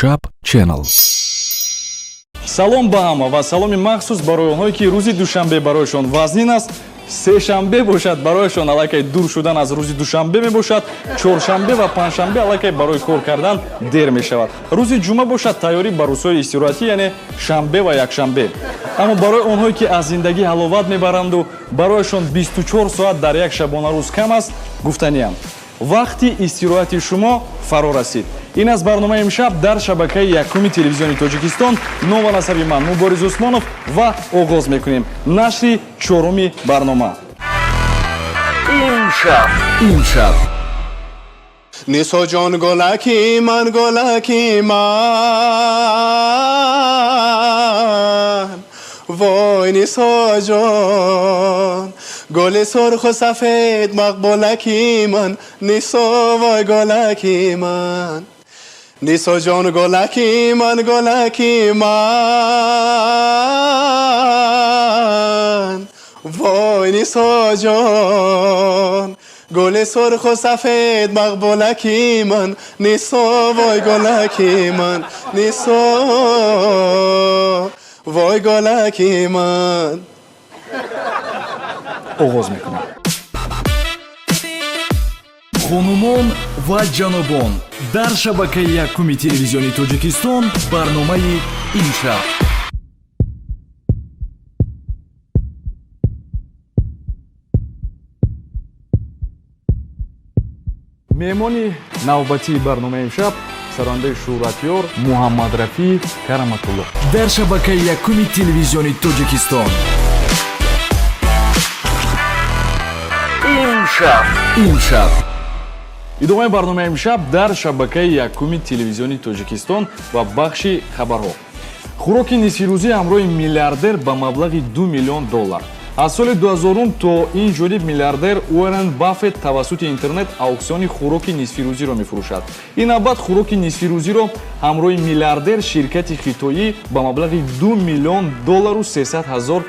Имшаб Channel. Салом ба ҳама ва саломи махсус барои онҳое, ки рӯзи душанбе барояшон вазнин аст, сешанбе бошад барояшон аллакай дур шудан аз рӯзи душанбе мебошад, чоршанбе ва панҷшанбе аллакай барои кор кардан дер мешавад, рӯзи ҷумъа бошад тайёрӣ ба рӯзҳои истироҳатӣ, яъне шанбе ва якшанбе. Аммо барои онҳое, ки аз зиндагӣ ҳаловат мебаранду барояшон 24 соат дар як шабонарӯз кам аст, гуфтаниям: вақти истироҳати шумо фаро расид. Ин аст барномаи имшаб дар шабакаи якуми телевизиони Тоҷикистон. Ном ва насаби ман Мубориз Усмонов ва оғоз мекунем нашри чоруми барнома. Имшаб. Имшаб. Нисоҷон, гулаки ман, гулаки ман, вой, Нисоҷон, гули сурху сафед, мақбулаки ман, Нисо, вой, гулаки ман, Нисоҷон, гулаки ман, гулаки ман, вой, Нисоҷон, гули сурху сафед, мақбулаки ман, Нисо, вой, гулаки ман, Нисо, вой, гулаки ман. Оғоз мекунем. Хонумон ва ҷанобон, дар шабакаи якуми телевизиони Тоҷикистон барномаи Имшаб. Меҳмони навбатии барномаи имшаб сарояндаи шӯҳратёр Муҳаммадрафӣ Караматулло. Дар шабакаи якуми телевизиони Тоҷикистон. Имшаб. Имшаб. Идомаи барномаи имшаб дар шабакаи якуми телевизиони Тоҷикистон ва бахши хабарҳо. Хӯроки нисфирӯзӣ ҳамроҳи миллиардер ба маблағи 2 миллион доллар. Аз соли 2000 то ин ҷониб миллиардер Уоррен Баффет тавассути интернет ауксиони хӯроки нисфирӯзиро мефурӯшад. Ин навбат хӯроки нисфирӯзиро ҳамроҳи миллиардер ширкати хитоӣ ба маблағи 2 миллион доллару 300 ҳазор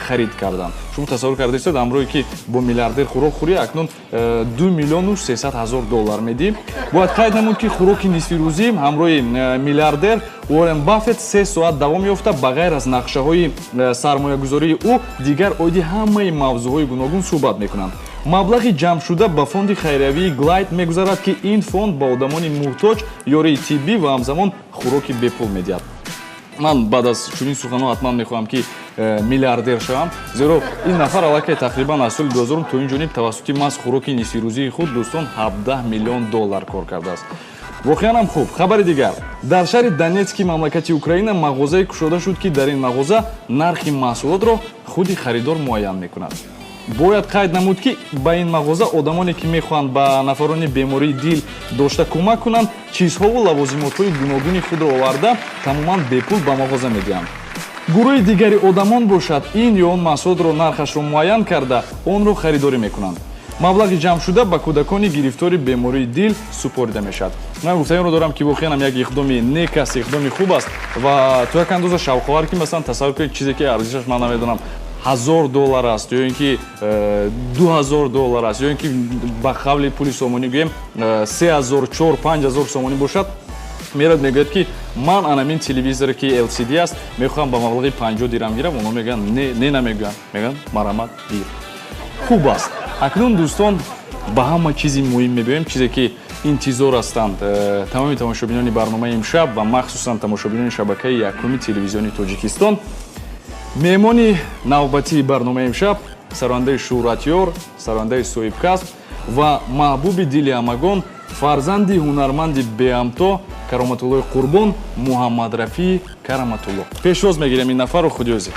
харид карданд. Шумо тасаввур кардаистед, ҳамроҳе ки бо миллиардер хӯрок хӯрӣ, акнун 2 миллиону 300 ҳазор доллар медиҳӣ. Бояд қайд намуд, ки хӯроки нисфирӯзӣ ҳамроҳи миллиардер Уоррен Баффет 3 соат давом ёфта, ба ғайр аз нақшаҳои сармоягузории ӯ дигар оиди ҳамаи мавзӯъҳои гуногун суҳбат мекунанд. Маблағи ҷамъшуда ба фонди хайриявии Глайд мегузарад, ки ин фонд ба одамони муҳтоҷ ёрии тиббӣ ва ҳамзамон хӯроки бепул медиҳад. Ман баъд аз чунин суханҳо ҳатман мехоҳам, ки миллиардер шавам, зеро ин нафар аллакай тақрибан аз соли 2000 то ин ҷониб тавассути маҳз хӯроки нисфирӯзии худ, дӯстон, 17 миллион доллар кор кардааст. Воқеан ҳам хуб. Хабари дигар: дар шаҳри Донетски мамлакати Украина мағозае кушода шуд, ки дар ин мағоза нархи маҳсулотро худи харидор муайян мекунад. Бояд қайд намуд, ки ба ин мағоза одамоне, ки мехоҳанд ба нафарони бемории дил дошта кӯмак кунанд, чизҳову лавозимотҳои гуногуни худро оварда, тамоман бепул ба мағоза медиҳанд. Гурӯҳи дигари одамон бошад, ин ё он маҳсулотро нархашро муайян карда, онро харидорӣ мекунанд. Маблағи ҷамъшуда ба кӯдакони гирифтори бемории дил супорида мешавад. Ман гуфтаниро дорам, ки воқеан ҳам як иқдоми нек аст, иқдоми хуб аст ва то як андоза шавқовар, ки масалан тасаввур кунед, чизе ки арзишаш, ман намедонам, 1000 доллар аст ё ин ки 2000 доллар аст, ё ин ки ба қавли пули сомонӣ гӯем, 3000, 4, 5000 сомонӣ бошад, мерад, мегӯяд, ки ман анамин телевизоре, ки LCD аст, мехоҳам ба маблағи 50 дирам гирам. Онҳо мегӯянд не, не намегӯянд, мегӯянд марҳамат, гир. Хуб аст. Акнун, дӯстон, ба ҳама чизи муҳим мебиёем, чизе ки интизор ҳастанд тамоми тамошобинони барномаи имшаб ва махсусан тамошобинони шабакаи якуми телевизиони Тоҷикистон. Меҳмони навбатии барномаи имшаб сарояндаи шӯҳратёр, сарояндаи соҳибкасб ва маҳбуби дили ҳамагон, фарзанди ҳунарманди беҳамто Кароматуллои Қурбон, Муҳаммадрафии Караматулло. Пешвоз мегирем ин нафарро худиёзӣ.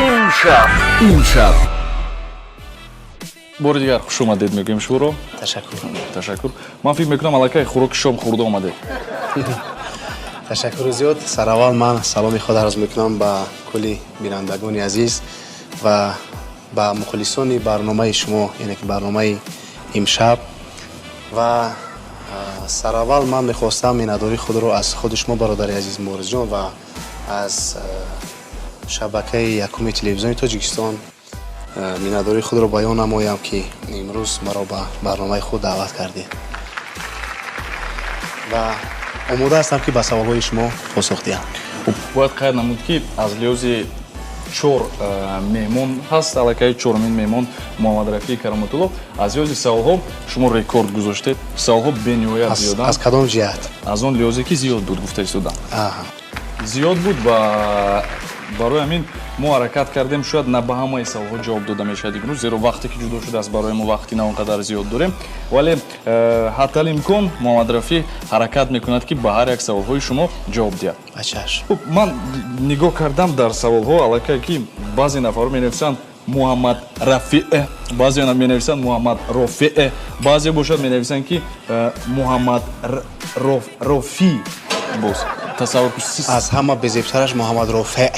Имшаб. Имшаб. Бори дигар хуш омадед мегӯем шуморо. Ташаккур. Ташаккур. Ман фикр мекунам, аллакай хӯроки шом хӯрда омадед. Ташаккури зиёд. Сараввал ман саломи худ арз мекунам ба кулли бинандагони азиз ва ба мухлисони барномаи шумо, яъне ки барномаи имшаб. Ва сараввал ман мехостам миннатдории худро аз худи шумо, бародари азиз Муборизҷон, ва Аз шабакаи якуми телевизиони Тоҷикистон миннатдории худро баён намоям, ки имрӯз маро ба барномаи худ даъват кардед, ва омода ҳастам, ки ба саволҳои шумо посух диҳам. Бояд қайд намуд, ки аз лиҳози чор меҳмон ҳаст, аллакай чорумин меҳмон Муҳаммадрафии Кароматулло. Аз лиҳози саволҳо шумо рекорд гузоштед, саволҳо бениҳоят зиёданд. Аз кадом ҷиҳат? Аз он лиҳозе, ки зиёд буд, гуфта истодам, зиёд буд, ва барои ҳамин мо ҳаракат кардем. Шояд на ба ҳамаи саволҳо ҷавоб дода мешавад имрӯз, зеро вақте ки ҷудо шудааст барои мо, вақти на он қадар зиёд дорем, вале ҳатталимкон Муҳаммадрафӣ ҳаракат мекунад, ки ба ҳар як саволҳои шумо ҷавоб диҳад. Хуб, ман нигоҳ кардам дар саволҳо, аллакай ки баъзе нафарҳо менависанд Муҳаммад Рафиъ, баъзе менависанд Муҳаммад Рофеъ, баъзе бошад менависанд, ки Муҳаммад Рофӣ. Боз тасаввур. Аз ҳама безебтараш Муҳаммад Рофеъ.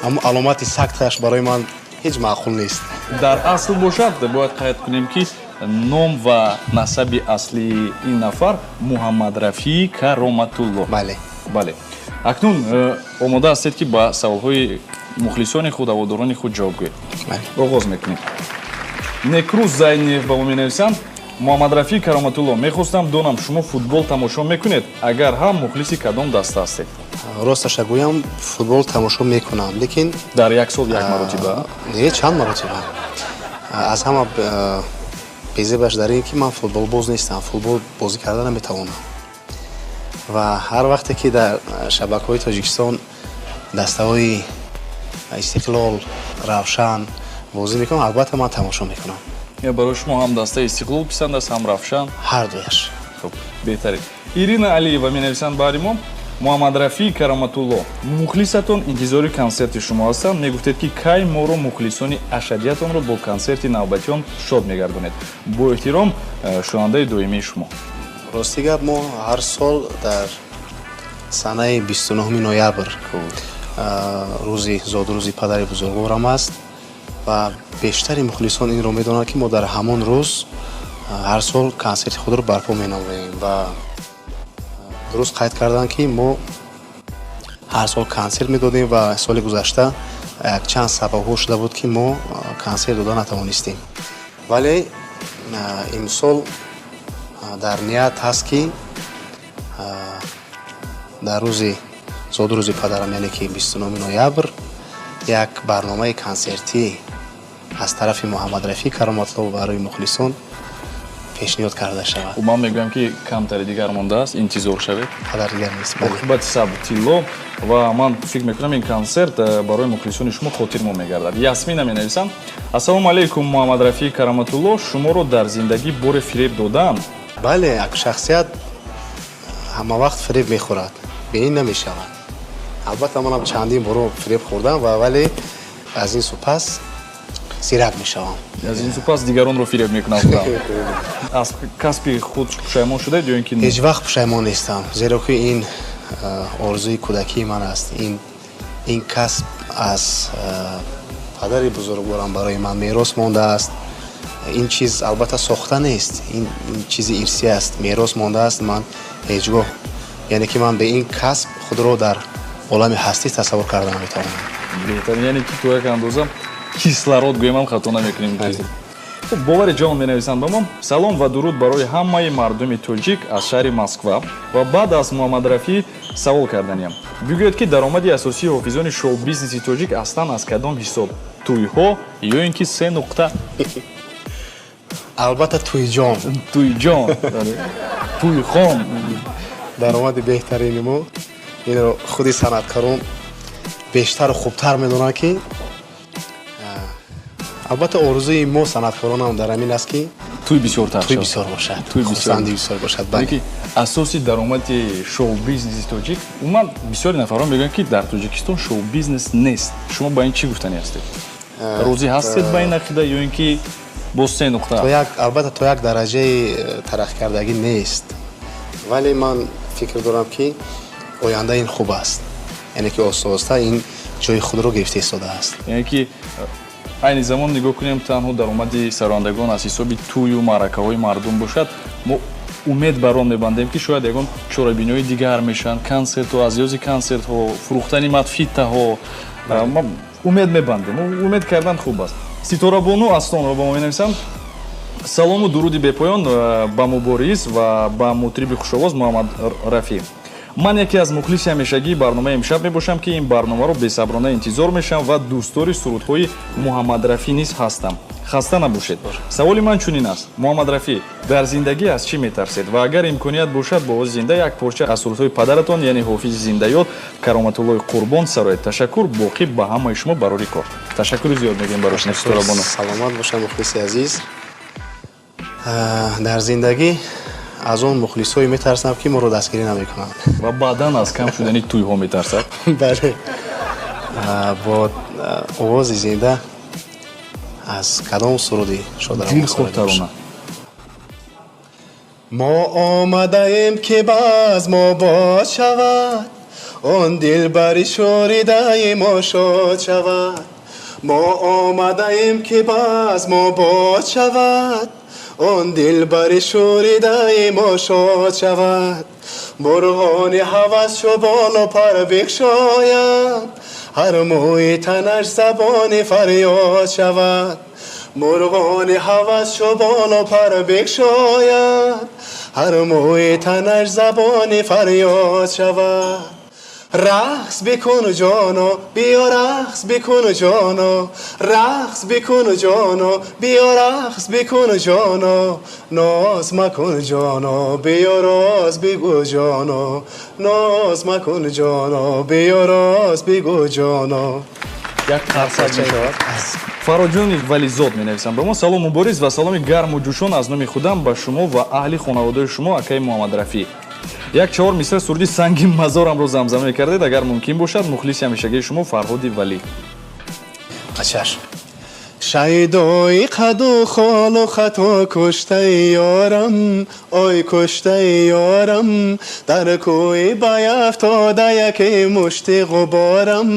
Ҳамон аломати сакташ барои ман ҳеҷ маъқул нест. Дар асл бошад, бояд қайд кунем, ки ном ва насаби аслии ин нафар Муҳаммадрафии Кароматулло. Бале. Бале, акнун омода ҳастед, ки ба саволҳои мухлисони худ, ҳаводорони худ ҷавоб гӯед? Оғоз мекунем. Некрӯз Зайниев ба мо менависанд: Муҳаммадрафӣ Кароматулло, мехостам донам, шумо футбол тамошо мекунед? Агар ҳам, мухлиси кадом даста ҳастед? Росташа гӯям, футбол тамошо мекунам, лекин Дар як сол як маротиба? Не, чанд маротиба. Аз ҳама безебаш дар ин, ки ман футболбоз нестам, футбол бозӣ карда наметавонам, ва ҳар вақте ки дар шабакаҳои Тоҷикистон дастаҳои Истиқлол, Равшан бозӣ мекунам, албатта ман тамошо мекунам. Барои шумо ҳам дастаи Истиқлол писанд аст, ҳам Равшан? Ҳар дуяш. Хуб, беҳтарин. Ирина Алиева менависанд баҳри мо: Муҳаммадрафии Кароматулло, мухлисатон интизори консерти шумо ҳастанд. Мегуфтед, ки кай моро, мухлисони ашадиятонро, бо консерти навбатиён шод мегардонед? Бо эҳтиром, шунавандаи доимии шумо. Рости гап, мо ҳар сол дар санаи 29 ноябр, рӯзи зодрӯзи падари бузургворам аст, ва бештари мухлисон инро медонанд, ки мо дар ҳамон рӯз ҳар сол консерти худро барпо менамоем. Ва дуруст қайд карданд, ки мо ҳар сол консерт медодем, ва соли гузашта якчанд сабабҳо шуда буд, ки мо консерт дода натавонистем, вале имсол дар ният ҳаст, ки дар рӯзи зодрӯзи падарам, яъне ки 29 ноябр, як барномаи консертӣ аз тарафи Муҳаммадрафӣ Кароматулло барои мухлисон пешниҳод карда шавад. Ман мегӯям, ки камтари дигар мондааст, интизор шавед. Қадар дигар нест. Оқибати сабр тилло, ва ман фикр мекунам, ин консерт барои мухлисони шумо хотирмон мегардад. Ясмина менависам: Ассалому алайкум, Муҳаммадрафии Кароматулло, шуморо дар зиндагӣ боре фиреб додаанд? Бале, як шахсият ҳама вақт фиреб мехӯрад, бе ин намешавад. Албатта, манам чандин боро фиреб хӯрдам, ва вале аз ин супас зирак мешавам. Аз ин супас дигаронро фиреб мекунам. Аз касби худ пушаймон шудаед ё ин ки? Ҳеҷ вақт пушаймон нестам, зеро ки ин орзуи кӯдакии ман аст. Ин касб аз падари бузургворам барои ман мерос мондааст. Ин чиз албатта сохта нест, ин чизи ирсӣ аст, мерос мондааст. Ман ҳеҷ гоҳ, яъне ки ман бе ин касб худро дар олами ҳастӣ тасаввур карда наметавонам. Беҳтарин, яъне ки то як андоза кислород гӯем ҳам хато намекунем. Бовари ҷон менависанд ба мо: Салом ва дуруд барои ҳамаи мардуми тоҷик аз шаҳри Москва, ва баъд аз Муҳаммадрафӣ савол карданиям: бигӯед, ки даромади асосии ҳофизони шоу-бизнеси тоҷик аслан аз кадом ҳисоб, тӯйҳо ё ин ки се нуқта? Албатта, тӯйҷон. Тӯйҷон, тӯйхон. Даромади беҳтарини мо, инро худи санъаткарон бештару хубтар медонанд, ки албатта орзуи мо санъаткоронам дар ҳамин аст, ки тӯй бисёртар. Тӯй бисёр бошад, хурсандӣ бисёр бошад. Бале, асоси даромади шоу-бизнеси тоҷик, умуман бисёри нафарон мегӯянд, ки дар Тоҷикистон шоу-бизнес нест. Шумо ба ин чӣ гуфтанӣ ҳастед? Розӣ ҳастед ба ин ақида ё ин ки боз се нуқта? Албатта, то як дараҷаи тараққикардагӣ нест, вале ман фикр дорам, ки оянда ин хуб аст, яъне ки оҳиста оҳиста ин ҷои худро гирифта истодааст. Яъне ки айни замон нигоҳ кунем, танҳо даромади сарояндагон аз ҳисоби тӯю маъракаҳои мардум бошад, мо Умед бар он мебандем, ки шояд ягон чорабиниҳои дигар мешаванд, консертҳо, аз лиҳози консертҳо, фурӯхтани матфитаҳо. Умед мебандем, умед кардан хуб аст. Ситорабону Астонова ба мо менависанд: салому дуруди бепоён ба Мубориз ва ба мутриби хушовоз Муҳаммад Рафӣ. Ман яке аз мухлиси ҳамешагии барномаи имшаб мебошам, ки ин барномаро бесаброна интизор мешавам ва дӯстдори сурудҳои Муҳаммад Рафӣ низ ҳастам. Хаста набошед. Саволи ман чунин аст: Муҳаммад Рафӣ, дар зиндагӣ аз чӣ метарсед ва агар имконият бошад, бо овози зинда як порча аз сурудҳои падаратон, яъне ҳофизи зиндаёд Кароматуллои Қурбон, сароед. Ташаккур, боқӣ ба ҳамаи шумо барори кор. Ташаккури зиёд мегӯем барои шумо, Ситорабону. Саломат бошад, мухлиси азиз. Дар зиндагӣ аз он мухлисҳое метарсам, ки моро дастгирӣ намекунанд. Ва баъдан аз кам шудани тӯйҳо метарсад. Бале, бо овози зинда аз кадом суруди дилхоҳ тарона. Мо омадаем, ки базм обод шавад, он дилбари шоридаи мо шод шавад. Мо омадаем, ки базм обод шавад, он дилбари шӯридаи мо шод шавад. Мурғони ҳавас чу болу пар бикшоянд, ҳар мӯи танаш забони фарёд шавад. Мурғони ҳавас чу болу пар бикшоянд, ҳар мӯи танаш забони фарёд шавад. Рақс бикун, ҷоно, биё, рақс бикун, ҷоно, рақс бикун, ҷоно, биё, рақс бикун, ҷоно, ноз макун, ҷоно, биё, роз бигӯ, ҷоно, ноз макун, ҷоно, биё, роз бигӯ, ҷоно. Як қарсак мешавад. Фароҷони Вализод менависам ба мо: салом, Мубориз, ва саломи гарму ҷӯшон аз номи худам ба шумо ва аҳли хонаводаи шумо. Акаи Муҳаммад Рафӣ, як чаҳор мисра суруди «Санги мазорамро» замзама мекардед, агар мумкин бошад. Мухлиси ҳамешагии шумо Фарҳоди Валӣ. Ачаш. Шайдои қаду холу хато куштаи ёрам, ой, куштаи ёрам, дар кӯи баяфтода яке мушти ғуборам,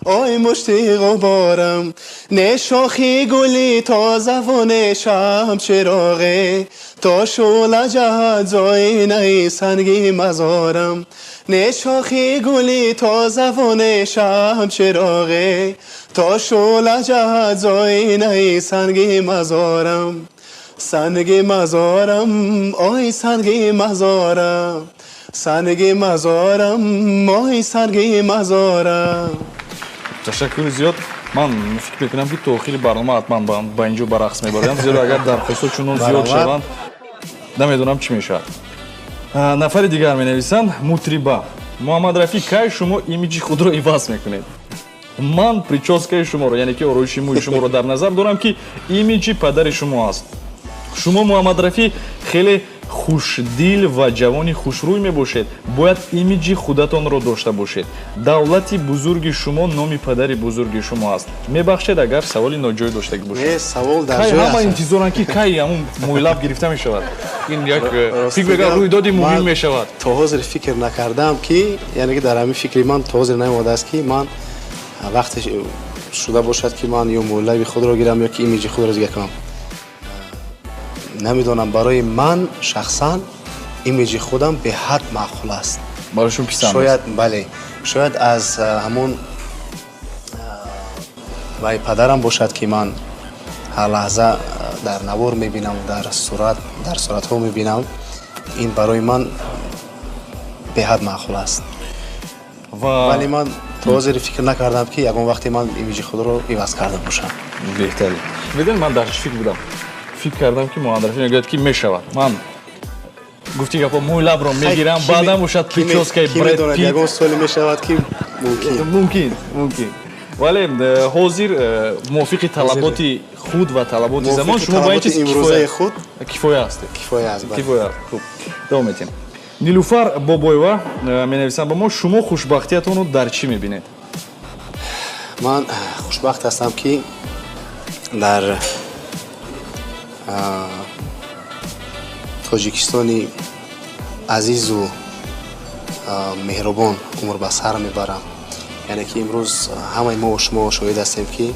ой, мушти ғуборам. Не шохи гули тозаву не шам чироғе, то шӯла ҷаҳад зоинаи санги мазорам. Не шохи гули тозаву не шам чироғе, то шӯла ҷаҳад зоинаи санги мазорам. Санги мазорам, ой, санги мазорам, санги мазорам, ой, санги мазорам. Ташаккури зиёд. Ман фикр мекунам, ки то охири барнома ҳатман ба инҷо ба рақс мебарам, зеро агар дархостҳо чунон зиёд шаванд, намедонам, чӣ мешавад. Нафари дигар менависанд: мутриба Муҳаммад Рафӣ, кай шумо имиҷи худро иваз мекунед? Ман прическаи шуморо, яъне ки ороиши мӯи шуморо дар назар дорам, ки имиҷи падари шумо аст. Шумо, Муҳаммад Рафӣ, хеле хушдил ва ҷавони хушрӯй мебошед. Бояд имиҷи худатонро дошта бошед. Давлати бузурги шумо номи падари бузурги шумо аст. Мебахшед, агар саволи ноҷой доштагӣ бошед. Не, савол дар Кай ҷой ҳама аст. интизоранд, ки кай ҳамун мӯйлаб гирифта мешавад. Ин як Рости фикр мекунам, гап, рӯйдоди муҳим ман мешавад. То ҳозир фикр накардам, ки яъне ки дар ҳамин фикри ман то ҳозир наомадааст, ки ман вақте шуда бошад, ки ман ё мӯйлаби худро гирам, ё ки имиҷи худро дигар кунам. Намедонам, барои ман шахсан имиҷи худам беҳад маъқул аст. Барои шумо писанд аст. Шояд, бале, шояд аз ҳамон вай падарам бошад, ки ман ҳар лаҳза дар навор мебинам, дар суратҳо мебинам. Ин барои ман беҳад маъқул аст. Ва Вале ман то ҳозир фикр накардам, ки ягон вақте ман имиҷи худро иваз карда бошам. Беҳтарин. Медонед, ман дар чӣ фикр будам? Фикр кардам, ки Муҳаммад Рафӣ мегӯяд, ки мешавад, ман гуфти гапо, мӯйлабро мегирам, баъдан бошад прическаи Ки Бред медонад, Пит. Ягон соли мешавад, ки мумкин. Мумкин, мумкин, вале ҳозир мувофиқи талаботи худ ва талаботи замон Мувофиқи шумо ба ин талаботи чиз имрӯзаи кифоя худ кифоя ҳастед. Кифоя аст, бале. Кифоя аст. Хуб, давом медиҳем. Нилуфар Бобоева менависанд ба мо: шумо хушбахтиятонро дар чӣ мебинед? Ман хушбахт ҳастам, ки дар Тоҷикистони азизу меҳрубон умр ба сар мебарам. Яъне ки имрӯз ҳамаи мо шумо шоҳид ҳастем, ки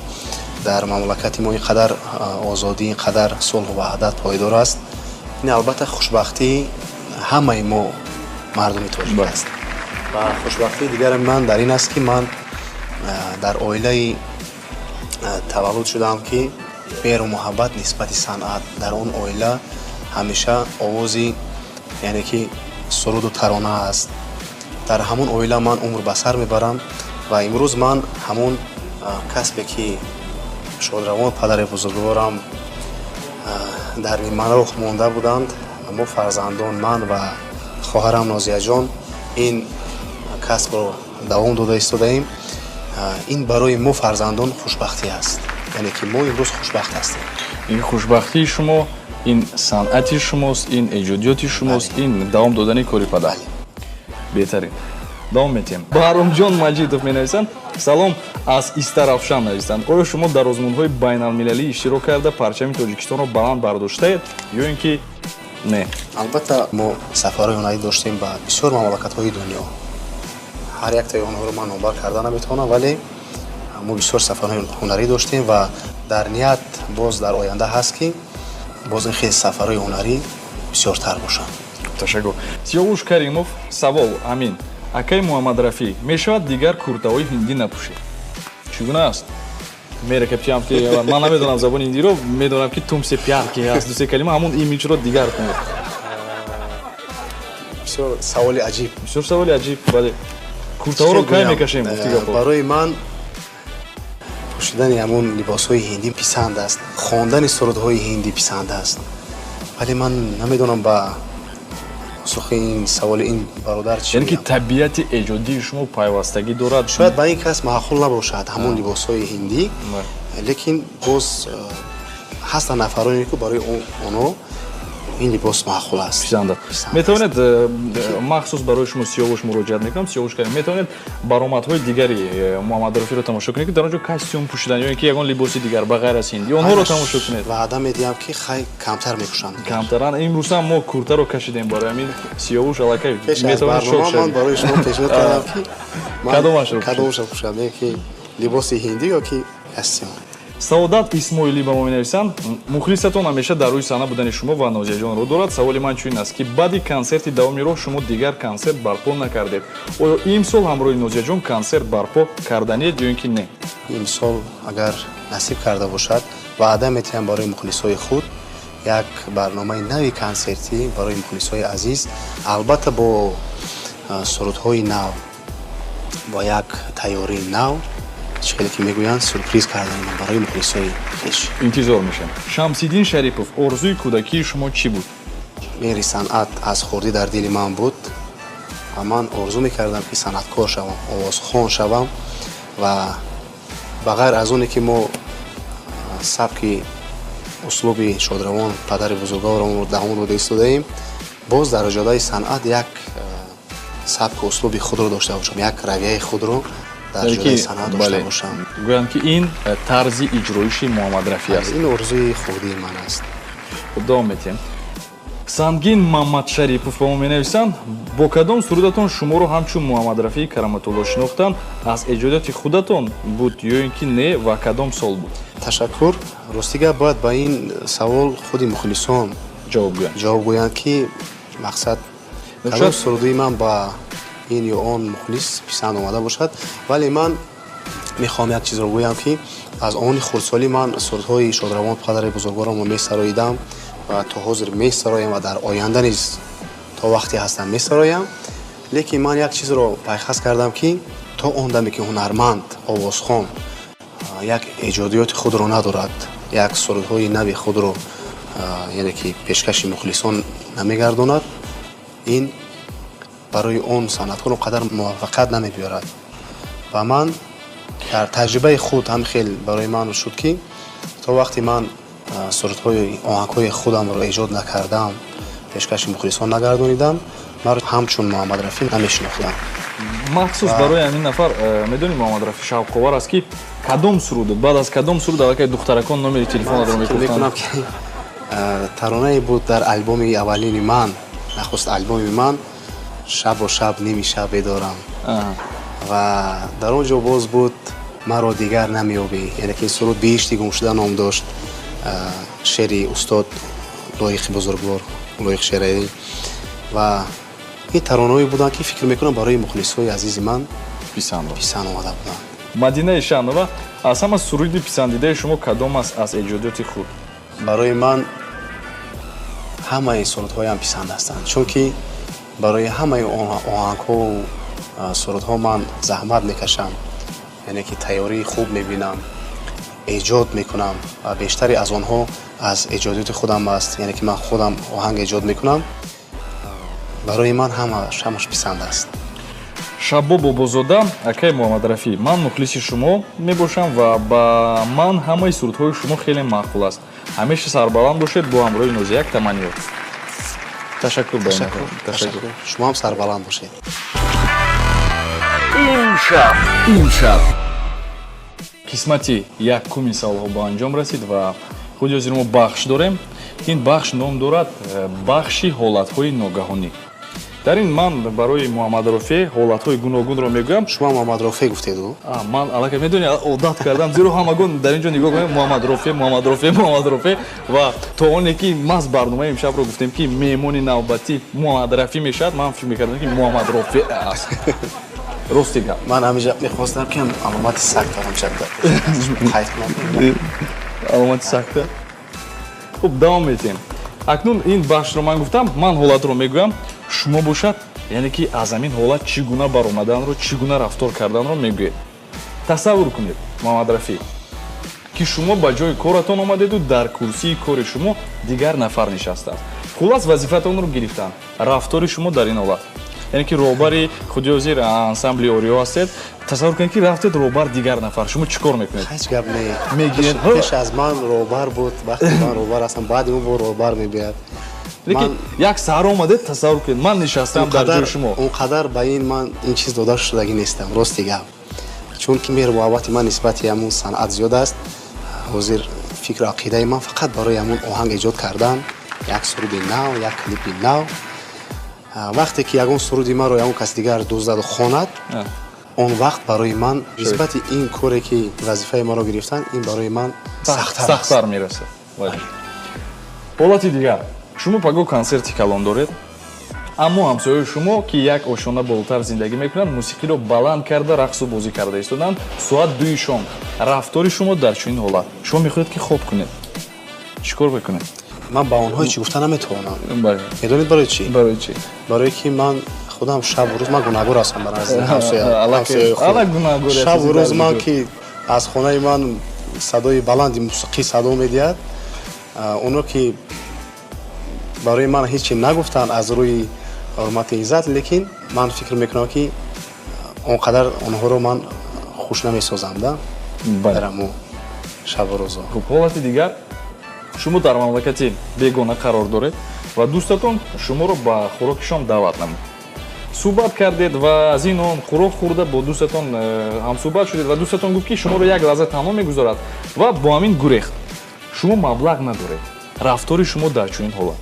дар мамлакати мо ин қадар озодӣ, ин қадар сулҳу ваҳдат пойдор аст. Ин албатта хушбахтии ҳамаи мо мардуми тоҷик аст. Ва хушбахтии дигари ман дар ин аст, ки ман дар оилаи таваллуд шудам, ки меҳру муҳаббат нисбати санъат дар он оила ҳамеша овози, яъне ки суруду тарона аст. Дар ҳамон оила ман умр ба сар мебарам ва имрӯз ман ҳамон касбе, ки шодравон падари бузургворам дар нимароҳ монда буданд, мо фарзандон, ман ва хоҳарам Нозияҷон, ин касбро давом дода истодаем. Ин барои мо фарзандон хушбахтӣ аст, яъне ки мо имрӯз хушбахт ҳастем. Ин хушбахтии шумо, ин санъати шумост, ин эҷодиёти шумост, ин давом додани кори падар. Беҳтарин, давом метиҳем. Баҳромҷон Маҷидов менависанд: салом аз Истаравшан. Нависанд: оё шумо дар озмунҳои байналмилалӣ иштирок карда, парчами Тоҷикистонро баланд бардоштаед ё ин ки не? Албатта, мо сафарҳои ҳунарӣ доштем ба бисёр мамлакатҳои дунё. Ҳар яктаи онҳоро ман номбар карда наметавонам, вале мо бисёр сафарҳои ҳунарӣ доштем ва дар ният боз дар оянда ҳаст, ки боз ин хел сафарҳои ҳунарӣ бисёртар бошанд. Ташаккур. Сиёвуш Каримов: савол амин, акаи Муҳаммадрафӣ, мешавад дигар куртаҳои ҳиндӣ напӯшед? Чӣ гуна аст? Меракабчиам ки ман намедонам забони ҳиндиро, медонам ки тумсе пяр ки ҳаст, дусе калима, ҳамон имиҷро дигар кунед. Бисёр саволи аҷиб. Бисёр саволи аҷиб, бале. Куртаҳоро кай мекашем, гуфти гапҳо? Барои ман пӯшидани ҳамон либосҳои ҳиндӣ писанд аст, хондани сурудҳои ҳиндӣ писанд аст, вале ман намедонам ба посухи ин саволи ин бародар чӣ. Яъне ки табиати эҷодии шумо пайвастагӣ дорад. Шояд ба ин кас маъқул набошад ҳамон либосҳои ҳиндӣ, лекин боз ҳастанд нафароне, ки барои онҳо ин либос маъқул аст. Писанд аст. Метавонед махсус барои шумо, Сиёвуш, муроҷиат мекунам, Сиёвуш Карим, метавонед баромадҳои дигари Муҳаммадрафиро тамошо кунед, ки дар он ҷо костюм пӯшидан ё ин ки ягон либоси дигар ба ғайр аз ҳиндӣ, онҳоро тамошо кунед. Ваъда медиҳам, ки хай камтар мепӯшам. Камтаран. Имрӯзам мо куртаро кашидем, барои ҳамин Сиёвуш аллакай метавонед шод шавед. Ман барои шумо пешниҳод кардам, ки кадомашро кадомашро пӯшам, ки либоси ҳиндӣ ё ки костюм. Саодат Исмоилӣ ба мо менависанд: мухлисатон ҳамеша дар рӯи саҳна будани шумо ва Нозияҷонро дорад. Саволи ман чунин аст, ки баъди консерти давоми роҳ шумо дигар консерт барпо накардед. Оё имсол ҳамроҳи Нозияҷон консерт барпо карданиед ё ин ки не? Имсол, агар насиб карда бошад, ваъда метиҳам барои мухлисҳои худ як барномаи нави консертӣ барои мухлисҳои азиз, албатта бо сурудҳои нав, бо як тайёрии нав, чӣ хеле ки мегӯянд, сюрприз карданам барои мухлисҳои хеш. Интизор мешавем. Шамсиддин Шарипов: орзуи кӯдакии шумо чӣ буд? Меҳри санъат аз хурдӣ дар дили ман буд ва ман орзу мекардам, ки санъаткор шавам, овозхон шавам. Ва ба ғайр аз оне ки мо сабки услуби шодравон падари бузургворамонро давом дода истодаем, боз дар ҷодаи санъат як сабку услуби худро дошта бошам, як равияи худро дар ҷодаи санъат дошта бошам. Гӯянд, ки ин тарзи иҷроиши Муҳаммадрафӣ аст. Ин орзуи хурдии ман аст. Хуб, давом метиҳем. Сангин Мамадшарипов ба мо менависанд: бо кадом сурудатон шуморо ҳамчун Муҳаммадрафии Кароматулло шинохтанд? Аз эҷодиёти худатон буд ё ин ки не ва кадом сол буд? Ташаккур. Рости гап, бояд ба ин савол худи мухлисон ҷавоб гӯянд. Ҷавоб гӯянд, ки мақсад кадом суруди ман ба ин ё он мухлис писанд омада бошад. Вале ман мехоҳам як чизро гӯям, ки аз они хурдсолӣ ман сурудҳои шодравон падари бузургворамро месароидам ва то ҳозир месароям ва дар оянда низ то вақте ҳастам месароям. Лекин ман як чизро пайхас кардам, ки то он даме ки ҳунарманд, овозхон як эҷодиёти худро надорад, як сурудҳои нави худро, яъне ки пешкаши мухлисон намегардонад, ин барои он санъаткор он қадар муваффақият намебиёрад. Ва ман дар таҷрибаи худ ҳам хел барои ман шуд, ки то вақте ман сурудҳои, оҳангҳои худамро эҷод накардам, пешкаши мухлисон нагардонидам, маро ҳамчун Муҳаммадрафӣ намешинохтам. Махсус барои ҳамин нафар, медонӣ, Муҳаммадрафӣ, шавқовар аст, ки кадом суруд, баъд аз кадом суруд аллакай духтаракон номери телефонатро мекунам, ки таронае буд дар албоми аввалини ман, нахуст албоми ман, «Шабо шаб ними шаб бедорам», ва дар он ҷо боз буд «Маро дигар намеёбӣ», яъне ки суруд «Биҳишти гумшуда» ном дошт, шеъри устод Лоиқи бузургвор, Лоиқ Шералӣ. Ва ин таронаҳое буданд, ки фикр мекунам барои мухлисҳои азизи ман писанд омада буданд. Мадина Ишанова, аз ҳама суруди писандидаи шумо кадом аст аз эҷодиёти худ? Барои ман ҳамаи сурудҳоям писанд ҳастанд, чунки барои ҳамаи оҳангҳову сурудҳо ман заҳмат мекашам, яъне ки тайёрии хуб мебинам, эҷод мекунам ва бештаре аз онҳо аз эҷодиёти худам аст, яъне ки ман худам оҳанг эҷод мекунам. Барои ман ҳамаш писанд аст. Шаббо Бобозода, акаи Муҳаммадрафӣ, ман мухлиси шумо мебошам ва ба ман ҳамаи сурудҳои шумо хеле маъқул аст. Ҳамеша сарбаланд бошед бо ҳамроҳи Нозияк таманниёт. Ташаккур. Ташаккур. Шумо ҳам сарбаланд бошед. Имшаб қисмати якуми саволҳо ба анҷом расид ва худи ҳозир мо бахш дорем. Ин бахш ном дорад бахши ҳолатҳои ногаҳонӣ. Дар ин ман барои Муҳаммадрофе ҳолатҳои гуногунро мегӯям. Шумо Муҳаммадрофе гуфтеду? Ман аллакай медонӣ, одат кардам, зеро ҳамагон дар ин ҷо нигоҳ кунем Муҳаммадрофе, Муҳаммадрофе, Муҳаммадрофе ва то оне ки маҳз барномаи имшабро гуфтем, ки меҳмони навбатӣ Муҳаммадрафӣ мешавад, ман фикр мекардам, ки Муҳаммадрофе аст. Рости гап. Ман ҳамеша мехостам, ки аломати сакта қайд кунам. Аломати сакта. Хуб, давом метиҳем. Акнун ин бахшро ман гуфтам, ман ҳолатро мегӯям, шумо бошад, яъне ки аз ҳамин ҳолат чӣ гуна баромаданро, чӣ гуна рафтор карданро мегӯед. Тасаввур кунед, Муҳаммадрафӣ, ки шумо ба ҷои коратон омадеду дар курсии кори шумо дигар нафар нишастааст. Хулас вазифатонро гирифтанд. Рафтори шумо дар ин ҳолат, яъне ки роҳбари худи ҳозир ансамбли Ориё ҳастед, тасаввур кунед, ки рафтед роҳбар дигар нафар, шумо чӣ кор мекунед? Ҳеҷ гап не. Мегиред. Пеш аз ман роҳбар буд, вақте ман роҳбар ҳастам, баъди ӯ бо роҳбар мебиёяд. Лекин як саҳар омадед, тасаввур кунед, ман нишастам дар ҷои шумо. Он қадар ба ин ман ин чиз дода шудагӣ нестам, рости гап. Чунки меҳру муҳаббати ман нисбати ҳамун санъат зиёд аст. Ҳозир фикру ақидаи ман фақат барои ҳамун оҳанг эҷод кардан, як суруди нав, як клипи нав. Вақте ки ягон суруди маро ягон кас дигар дуздаду хонад, он вақт барои ман нисбати ин коре ки вазифаи маро гирифтан, ин барои ман сахттар мерасад. Ҳолати дигар, шумо пагоҳ консерти калон доред, аммо ҳамсояи шумо, ки як ошона болотар зиндагӣ мекунад, мусиқиро баланд карда рақсу бозӣ карда истоданд. Соат 2 шом. Рафтори шумо дар чунин ҳолат, шумо мехоҳед ки хоб кунед, чӣ кор мекунед? Ман ба онҳо ҳеҷ гуфта наметавонам. Медонед барои чӣ? Барои чӣ? Барои ки ман худам шабу рӯз ман гунаҳгор ҳастам бар назди ҳамсояи худ. Шабу рӯз ман ки аз хонаи ман садои баланди мусиқӣ садо медиҳад, оно ки барои ман ҳеҷ чи нагуфтанд аз рӯи ҳурмати иззат, лекин ман фикр мекунам, ки он қадар онҳоро ман хуш намесозам да дар ҳамун шабу рӯзо. Хуб, ҳолати дигар, шумо дар мамлакати бегона қарор доред ва дӯстатон шуморо ба хӯроки шом даъват намуд. Суҳбат кардед ва аз ин он хӯрок хӯрда бо дӯстатон ҳамсуҳбат шудед ва дӯстатон гуфт, ки шуморо як лаҳза танҳо мегузорад ва бо ҳамин гурехт. Шумо маблағ надоред. Рафтори шумо дар чунин ҳолат,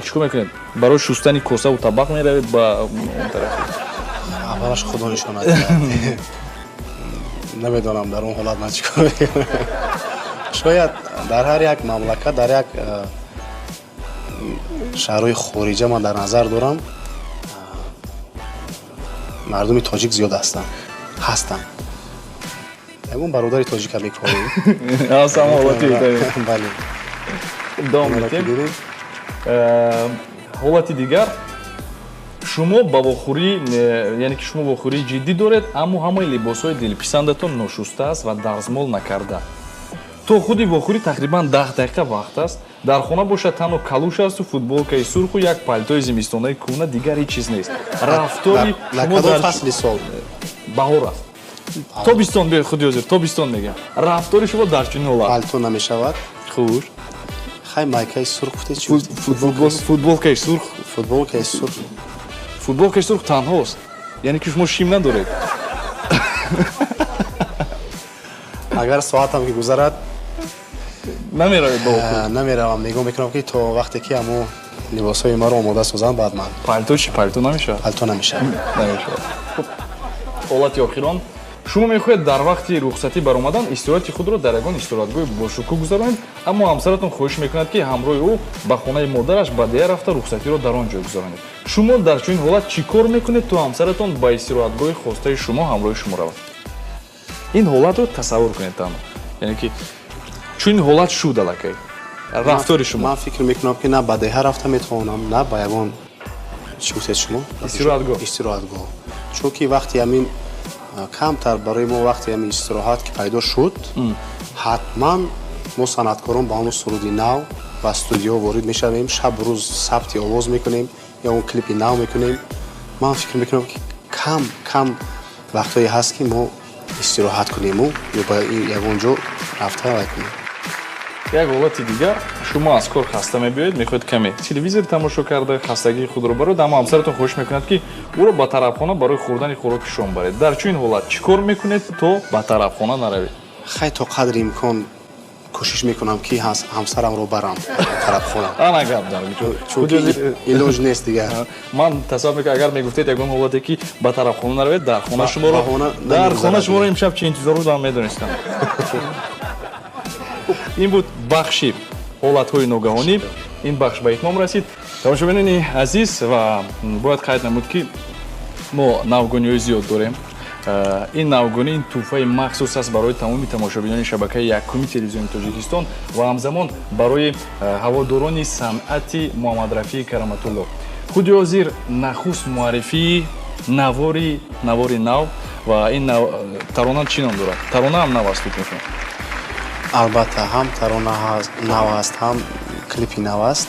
чӣ кор мекунед? Барои шустани косаву табақ меравед ба он тараф? Аввалаш худо нишонад. Намедонам дар он ҳолат ман чӣ кор мекунам. Шояд дар ҳар як мамлакат, дар як шаҳрҳои хориҷа ман дар назар дорам, мардуми тоҷик зиёд ҳастанд. Ягон бародари тоҷика мекорем. Бале. Давом медиҳем. Ҳолати дигар, шумо ба вохӯрӣ, яъне ки шумо вохӯрии ҷиддӣ доред, аммо ҳамаи либосҳои дилписандатон ношуста аст ва дарзмол накарда. То худи вохӯрӣ тақрибан 10 дақиқа вақт аст. Дар хона бошад танҳо калуш асту футболкаи сурху як палтои зимистонаи кӯҳна, дигар ҳеҷ чиз нест. Рафтори шумо дар фасли сол? Баҳор аст. Тобистон, биёед худи ҳозир тобистон мегӯям. Рафтори шумо дар чунин ҳолат? Палто намешавад. Хуш. Хай, майкаи сурх гуфтед чӣ? Футболкаи сурх. Футболкаи сурх. Футболкаи сурх танҳост. Яъне ки шумо шим надоред. Агар соатам ки гузарад, намеравед ба вохӯрӣ? Намеравам. Нигоҳ мекунам, ки то вақте ки ҳамун либосҳои маро омода созанд, баъд ман. Палто чӣ? Палто намешавад? Палто намешавад. Намешавад. Хуб, ҳолати охирон, Шумо мехоҳед дар вақти рухсатӣ баромадан истироҳати худро дар ягон истироҳатгоҳи бошукӯҳ гузаронед, аммо ҳамсаратон хоҳиш мекунад, ки ҳамроҳи ӯ ба хонаи модараш ба деҳа рафта рухсатиро дар он ҷой гузаронед. Шумо дар чунин ҳолат чӣ кор мекунед, то ҳамсаратон ба истироҳатгоҳи хостаи шумо ҳамроҳи шумо равад? Ин ҳолатро тасаввур кунед танҳо, яъне ки чунин ҳолат шуд аллакай, рафтори шумо. Ман фикр мекунам, ки на ба деҳа рафта метавонам, на ба ягон, чӣ гуфтед шумо? Истироҳатгоҳ. Истироҳатгоҳ. Чунки вақти ҳамин камтар барои мо вақти ҳамин истироҳат ки пайдо шуд, ҳатман мо санъаткорон ба ҳамон суруди нав ба студио ворид мешавем, шабу рӯз сабти овоз мекунем ё он клипи нав мекунем. Ман фикр мекунам, ки кам кам вақтҳое ҳаст, ки мо истироҳат кунему ё ба ягон ҷо рафта вай кунем. Як ҳолати дигар: шумо аз кор хаста мебиёед, мехоҳед каме телевизор тамошо карда хастагии худро бароед, аммо ҳамсаратон хоҳиш мекунад, ки ӯро ба тарабхона барои хӯрдани хӯроки шом баред. Дар чунин ҳолат чӣ кор мекунед, то ба тарабхона наравед? Хай, то қадри имкон кӯшиш мекунам, ки ҳамсарамро барам тарабхона. Ана гап дар. Чунки илоҷ нест дигар. Ман тасаввур мекунам, агар мегуфтед ягон ҳолате, ки ба тарабхона наравед, дар хона шуморо, дар хона шуморо имшаб чӣ интизор буд, ман медонистам. Ин буд бахши ҳолатҳои ногаҳонӣ. Ин бахш ба итмом расид, тамошобинони азиз, ва бояд қайд намуд, ки мо навгониҳои зиёд дорем. Ин навгонӣ, ин тӯҳфаи махсус аст барои тамоми тамошобинони шабакаи якуми телевизиони Тоҷикистон ва ҳамзамон барои ҳаводорони санъати Муҳаммадрафии Кароматулло. Худи ҳозир нахуст муаррифии навори нав, ва ин тарона чӣ ном дорад? Тарона ҳам нав аст, фикр мекунам. Албатта, ҳам тарона нав аст, ҳам клипи нав аст.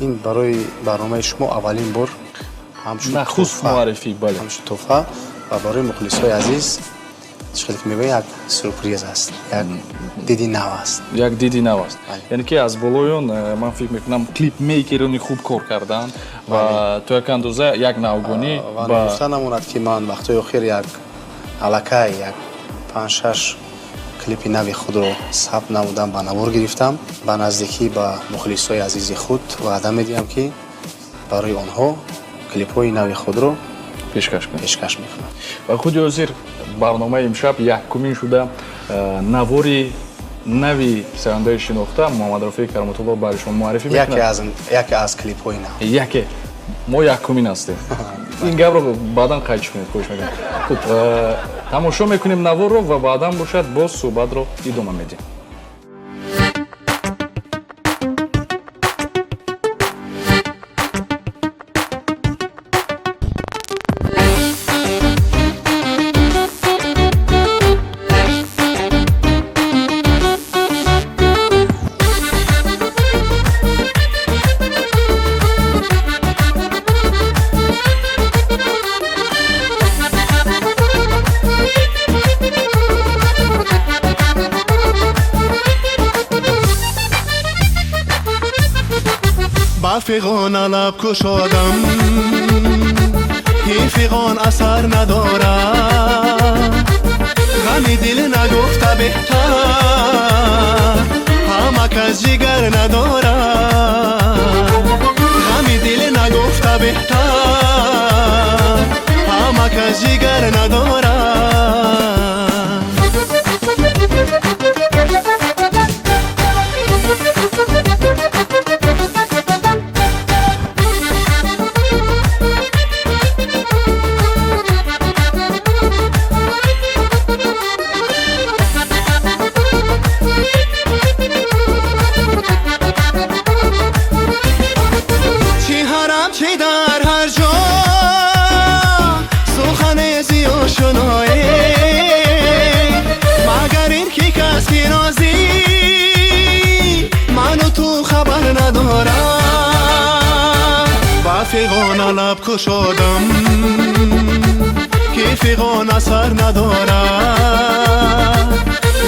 Ин барои барномаи шумо аввалин бор. Нахуст муаррифӣ, бале. Ҳамчун тӯҳфа ва барои мухлисҳои азиз, чӣ хеле ки мегӯянд, як сюрприз аст, як диди нав аст. Як диди нав аст, яъне ки аз болои он ман фикр мекунам, клипмейкерони хуб кор карданд ва то як андоза як навгонӣ. Ва нагуфта намонад, ки ман вақтҳои охир як аллакай як 5-6 клипи нави худро сабт намудам, ба навор гирифтам. Ба наздикӣ ба мухлисҳои азизи худ ваъда медиҳам, ки барои онҳо клипҳои нави худро пешкаш кунед. Пешкаш мекунам. Ва худи ҳозир барномаи имшаб якумин шуда навори нави сарандаи шинохта Муҳаммадрафии Кароматулло барои шумо муаррифӣ мекунад. Яке аз клипҳои нав. Яке мо якумин ҳастем, ин гапро баъдан қайд кунед, хоҳиш мекунам. Хуб, тамошо мекунем наворро ва баъдан бошад боз суҳбатро идома медиҳем. Фиғона лаб кушодам, ки фиғон асар надорад. Ғами дил нагуфта беҳтар, ҳама кас ҷигар надорад. Ғами дил нагуфта беҳтар, ҳама кас ҷигар надорад. Фиғона лаб кушодам, ки фиғон асар надорад.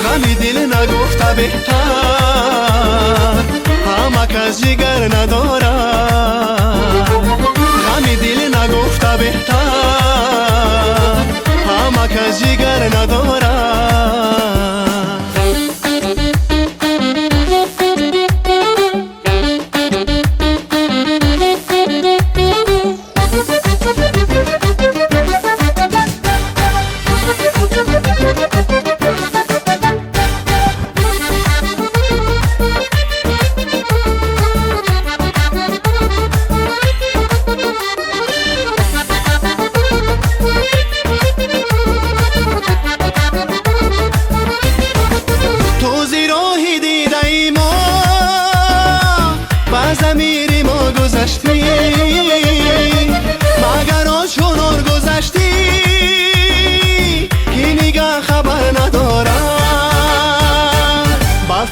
Ғами дил нагуфта беҳтар, ҳама кас ҷигар надорад. Ғами дил нагуфта беҳтар, ҳама кас ҷигар надорад.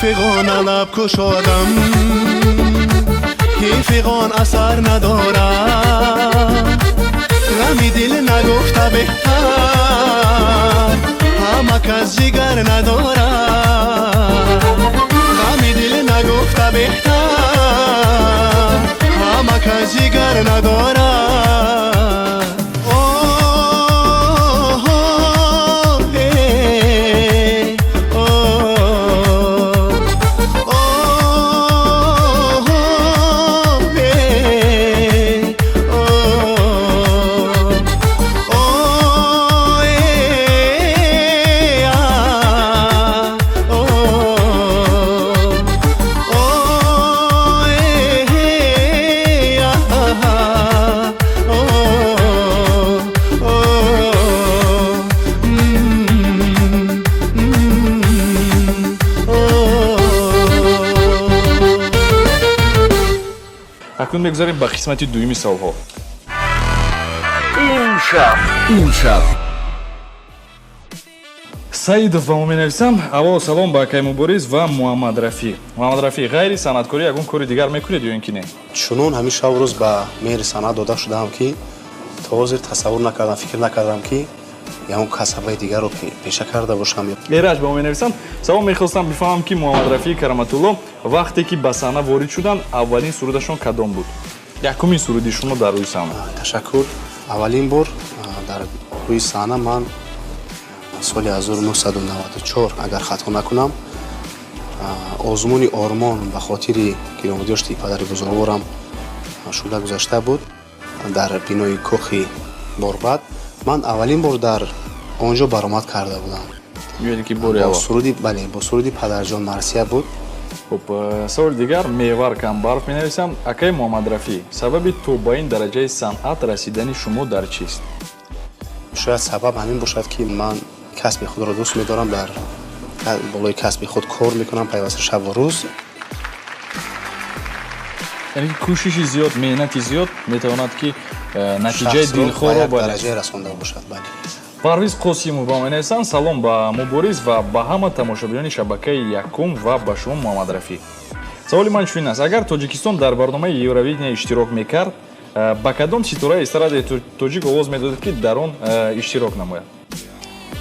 фиғона лаб кушодам, ки фиғон асар надорад. Ғами дил нагуфта беҳтар, ҳама кас ҷигар надорад. Ғами дил нагуфта беҳтар, ҳама кас ҷигар надорад. Акнун мегузарем ба қисмати дуюми саволҳо. Имшаб. Саидов ба мо менависам. Аввало салом ба акай Мубориз ва Муҳаммад Рафиъ. Муҳаммад Рафиъ, ғайри санъаткорӣ ягон кори дигар мекунед ё ин ки не? Чунон ҳамин шабу рӯз ба меҳри санъат дода шудаам, ки то ҳозир тасаввур накардам, фикр накардам, ки ягон касабаи дигарро пеша карда бошам. Эраҷ ба мо менависанд. Салом, мехостам бифаҳмам, ки Муҳаммад Рафиъ Кароматулло вақте ки ба саҳна ворид шуданд, аввалин сурудашон кадом буд? Якумин суруди шумо дар рӯи саҳна. Ташаккур. Аввалин бор дар рӯи саҳна ман соли 1994, агар хато накунам, озмуни Ормон ба хотири гиромидошти падари бузургворам шуда гузашта буд дар бинои кохи Борбад. Ман аввалин бор дар он ҷо баромад карда будам. Яъне ки бори аввал? Бале, бо суруди Падарҷон марсия буд. Хуб, саволи дигар Мевар Камбаров менависам. Акай Муҳаммад Рафиъ, сабаби то ба ин дараҷаи санъат расидани шумо дар чист? Шояд сабаб ҳамин бошад, ки ман касби худро дӯст медорам, дар болои касби худ кор мекунам пайваста шабу рӯз. Яъне ки кӯшиши зиёд, меҳнати зиёд метавонад, ки натиҷаи дилхоҳро ба дараҷае расонда бошад. Бале. Парвиз Қосимов ба менависанд. Салом ба Мубориз ва ба ҳама тамошобинони шабакаи якум ва ба шумо Муҳаммад Рафиъ. Саволи ман чунин аст: агар Тоҷикистон дар барномаи Евровидения иштирок мекард, ба кадом ситораи эстрадаи тоҷик овоз медодед, ки дар он иштирок намояд?